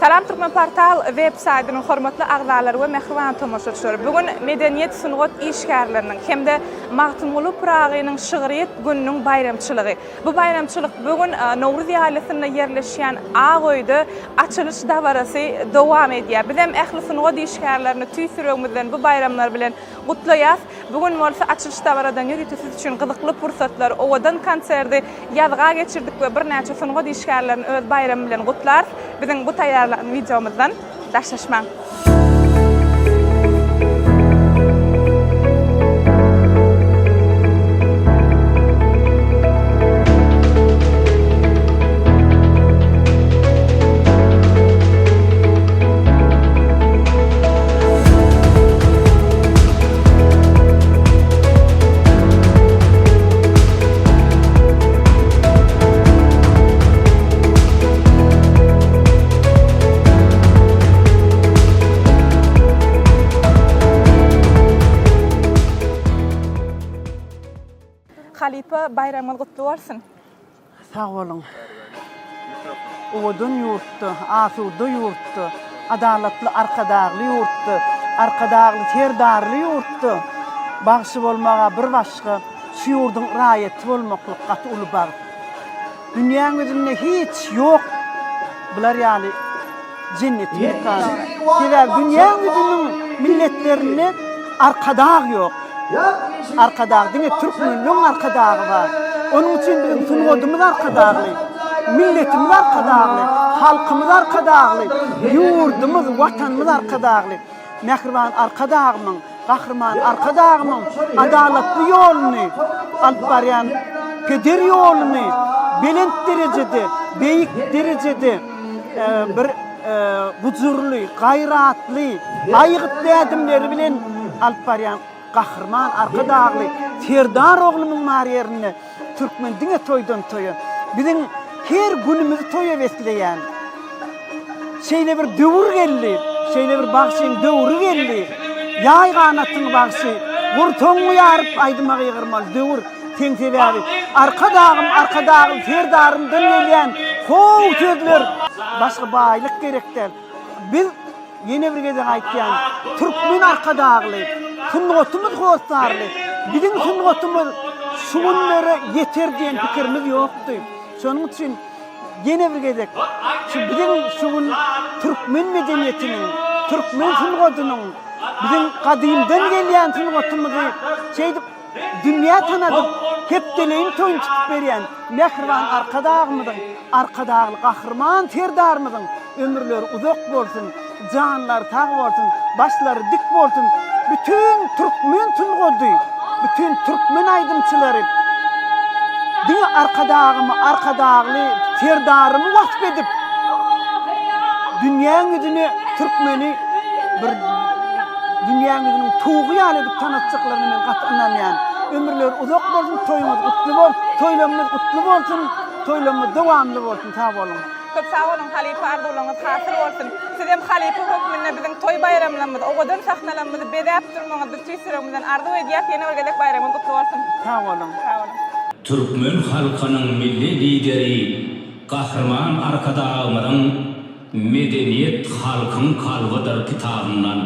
Salam Türkmenportal web saýtynyň hormatly agzalary we mähriban tomaşaçylary! Bu gün medeniýet sungat işgärleriniň hem-de Magtymguly Pyragynyň şygryýet gününiň baýramçylygy. Bu baýramçylyk bu gün Nowruz ýaýlasynda ýerleşýän Ak öýde açylyş dabarasy dowam edýär. Bizem ähli sungat işgärlerini tüýs ýüregimizden bu baýramlar bilen gutlaýas. Bu gün bolsa açylyş dabaradan ýörite siz üçin gyzykly pursatlar, owadan konserdi ýazga geçirdik we birnäçe sungat işgärlerini öz baýramy bilen gutlarys. Biziň bu taýýarlan wideomyzdan daşlaşmaň. Halypa baýramyňyz gutly bolsun. Sag boluň. Owadan ýurtda, asuda ýurtda, adalatly Arkadagly ýurtda, Arkadagly Serdarly ýurtda bagşy bolmaga bir başga, şu ýurduň raýaty bolmaklyk gaty uly bagt. Dünýäň ýüzünde hiç ýok bular ýaly jenneti mekany. Sebäbi dünýäň ýüzüniň milletlerinde Arkadag ýok. Arkadag diňe türkmenleň arkadagy bar. Onuň üçin biziň sungatymyz arkadagly, milletimiz arkadagly, halkymyz arkadagly, ýurdumyz, watanymyz arkadagly. Mähriban Arkadagymyň, Gahryman Arkadagymyň adalatly ýoluny alyp barýan peder ýoluny belent derejede, beýik derejede bir gujurly, gaýratly, aýgytly ädimleri bilen alyp barýan Gahryman Arkadagly Serdar oglumyň bar ýerinde türkmen diňe toýdan toýa, biziň her günümizi toýa besleýän şeýle bir döwür geldi, şeýle bir bagşyň döwri geldi. Ýaý ganatyňy bagşy, gursagyňy ýaryp aýdyma gygyrmaly döwür. Seň sebäbi Arkadagym, Arkadagly Serdarymdan gelýän how sözler başga baýlyk gerek däl. Biz Ýene bir gezek aýtýan, türkmen Arkadagly, sungatymyz hossarly. Biziň sungatymyz şu günlere ýeter diýen pikirimiz ýokdy. Şonuň üçin ýene bir gezek şu biziň şu gün türkmen medeniýetiniň, türkmen sungatynyň, biziň gadymdan gelýän sungatymyzy şeýdip dünýä tanadyp, hepdeleýin toýuny tutup berýän mähriban Arkadagymyzyň, Arkadagly Gahryman Serdarymyzyň ömürleri uzak bolsun, janlary sag bolsun, başlary dik bolsun, bütin türkmen sungady, bütin türkmen aýdymçylary diňe Arkadagymy, Arkadagly Serdarymy wasp edip, dünýäň ýüzüne türkmeni bir dünýäň ýüzüniň tugy ýaly edip tanatjaklaryna men gaty ynanýan. Ömürleri uzak bolsun, toýuňyz gutly bolsun, toýlamyz gutly bolsun, toýlamyz dowamly bolsun, sag boluň. Köp sag boluň halypa arzuwlaryňyz hasyl bolsun. Sizem halypa hökmünde biziň toý baýramlarymyzy, owadan sahnalarymyzy bezäp durmagyňyzy biz tüýs ýüregimizden arzuw edýäs. Ýene bir gezek baýramyňyz gutly bolsun. Sag boluň. Sag boluň. Türkmen halkynyň Milli Lideri Gahryman Arkadagymyzyň Medeniýet halkyň kalbydyr kitabyndan.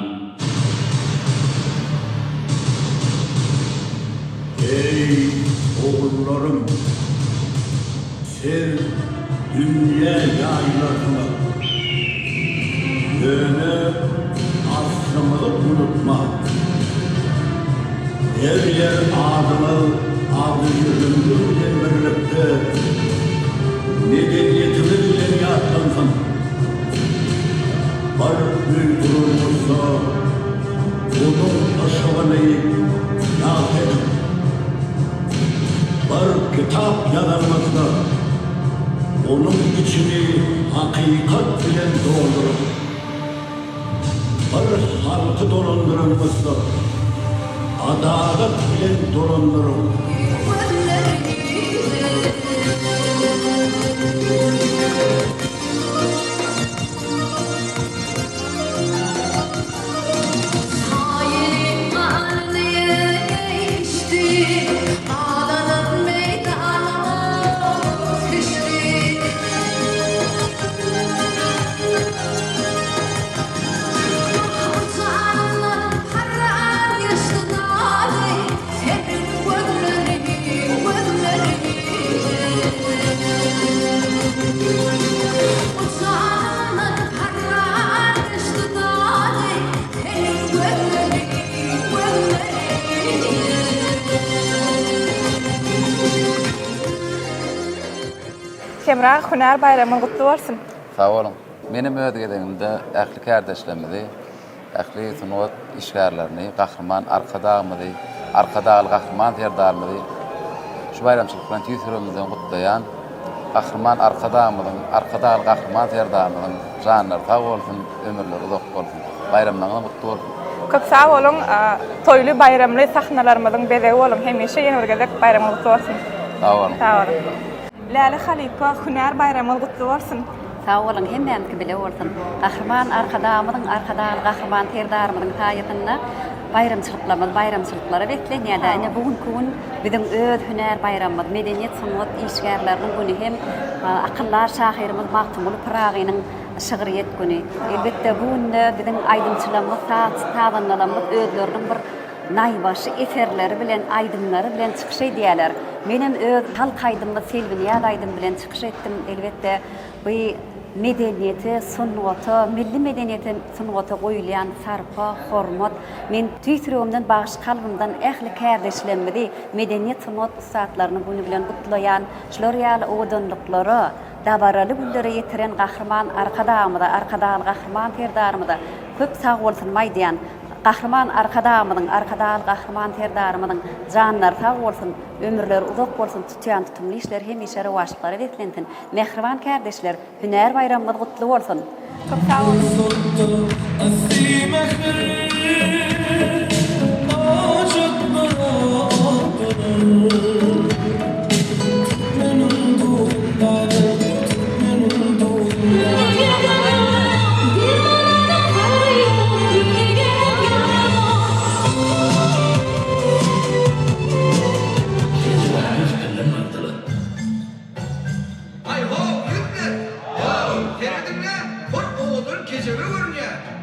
Eý, ogullarym! Siz dünýä ýaýylarsyňyz. Ýöne aslyňyzy unutmaň. Her ýer adyňyz agzybirligiňiz bilen birlikde medeniýetiňiz bilen ýatlansyn. Bir öý gurulmasa, onuň yşygyny ýagty ediň. Bir kitap ýazanyňyzda, onuň içini hakykat bilen dolduryň. Bir halky dolandyranyňyzda, adalat bilen dolandyryň. Hemra aga hünär baýramyňyz gutly bolsun! Sag boluň. Menem öz gezegimde ähli kärdeşlerimizi, ähli sungat işgärlerini, Gahryman Arkadagymyzy, Arkadagly Gahryman Serdarymyzy şu baýramçylyk bilen tüýs ýüregimizden gutlaýan. Gahryman Arkadagymyzyň, Arkadagly Gahryman Serdarymyzyň janlary sag bolsun, ömürleri uzak bolsun. Baýramlaryňyzam gutly bolsun! Köp sag boluň, toýly, baýramly sahnalarymyzyň bezegi boluň hemişe ýene bir gezek baýramyňyz gutly bolsun! Sag boluň! Sag boluň! Läle halypa, hünär baýramyňyz gutly bolsun! Sag boluň, hemmämiziňki bile bolsun! Gahryman Arkadagymyzyň, Arkadagly Gahryman Serdarymyzyň saýasynda baýramçylyklarymyz baýramçylyklara beslenýär-dä. Ine, bu günki gün biziň öz hünär baýramymyz, medeniýet-sungat işgärleriniň güni hem akyldar şahyrymyz Magtymguly Pyragynyň şygryýet güni. Elbetde, bu günde biziň aýdymçylarymyz, saz-sazandalarymyz özleriniň bir naýbaşy eserleri bilen, aýdymlary bilen çykyş edýärler. Menem öz halk aýdymymyz Selbinýaz aýdymy bilen çykyş etdim. Elbetde, bu medeniýete, sungata, milli medeniýete, sungata goýulýan sarpa, hormat. Men tüýs ýüregimden, bagşy kalbymdan ähli kärdeşlerimizi medeniýet-sungat ussatlarynyň güni bilen gutlaýan. Şular ýaly owadanlyklara, dabaraly günlere ýetiren Gahryman Arkadagymyza, Arkadagly Gahryman Serdarymyza köp sagbolsunymy aýdýan. Gahryman Arkadagymyzyň, Arkadagly Gahryman Serdarymyzyň janlary sag bolsun, ömürleri uzak bolsun, tutýan tutumly işleri hemişe rowaçlyklara beslensin! Mähriban kärdeşler, hünär baýramyňyz gutly bolsun! Köp sag boluň. Haý-ho, ýigitler! Ho! Serediň-le, hol owadan kejebe görünýär.